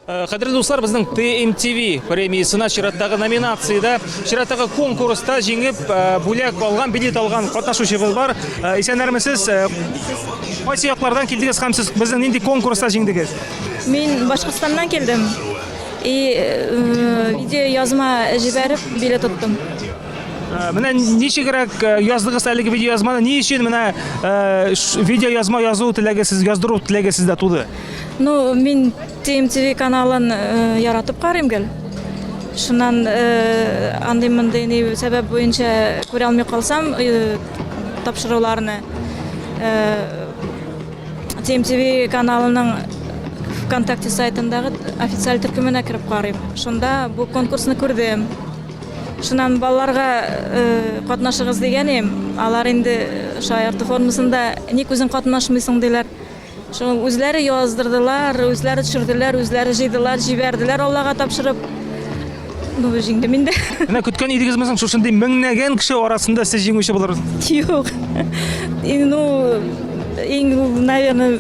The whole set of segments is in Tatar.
Э, кадерле дуслар, безнең TMTV премиясенә чираттагы номинациядә, чираттагы конкурста җиңеп, э, бүләк алган, билет алган катнашучыбыз бар. Э, исәннәрмесез? Кайсы яклардан килдегез һәм сез безнең нинди конкурста җиңдегез? Мин Башкортстаннан килдем. И видео язма җибәреп билет оттым. Менә ничегрәк яздыгыз әлеге видеоязманы? Ни өчен менә видеоязма язу теләге сез яздыру теләге сездә туды? Ну, мин TMTV каналын э, яратып карыйм гел. Шуннан э, андый-мондый ни сәбәп буенча күрә алмый калсам э, тапшыруларны TMTV каналының ВКонтакте сайтындагы официаль төркеменә кереп карыйм. Шунда бу конкурсны күрдем. Шуннан балаларга катнашыгыз дигән идем. Алар инде шаярту формасында ник үзең катнашмыйсың диләр. Шул үзләре яздырдылар, үзләре төшерделәр, үзләре җыйдылар, җибәрделәр Аллага тапшырып. Ну, җиңдем инде. Менә көткән идегезме соң шушындый меңнәгән кеше арасында сез җиңүче булырсыз? Юк. Ну, иң, наверное,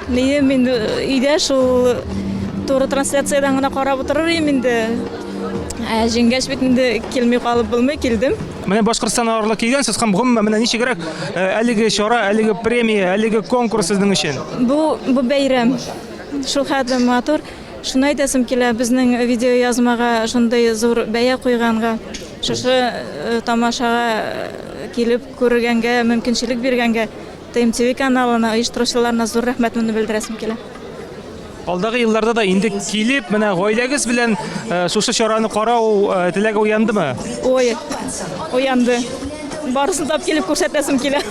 минем инде өйдә шул туры трансляциядән генә карап утырыр идем инде. Ә җиңгәч бит инде килми калып булмый, килдем. Менә Башкортстаннан арлы килгәнсез һәм гомумән менә ничегрәк э, әлеге чара, әлеге премия, әлеге конкурс сезнең өчен? Бу бу бәйрәм шул хәтле матур. Шуны әйтәсем килә, безнең видеоязмага шундый зур бәя куйганга, шушы э, тамашага э, килеп күргәнгә, мөмкинчелек биргәнгә ТМТВ каналына, оештыручыларына зур рәхмәтемне белдерәсем килә. Алдагы елларда да инде килеп, менә гаиләгез белән э, шушы чараны карау э, теләге уяндымы? Ой, уянды. Барысын да килеп күрсәтәсем килә.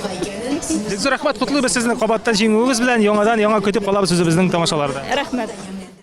Бик зур рәхмәт, котлыйбыз сезне кабаттан җиңүегез белән, яңадан яңа көтеп калабыз үзебезнең тамашаларда. Рәхмәт.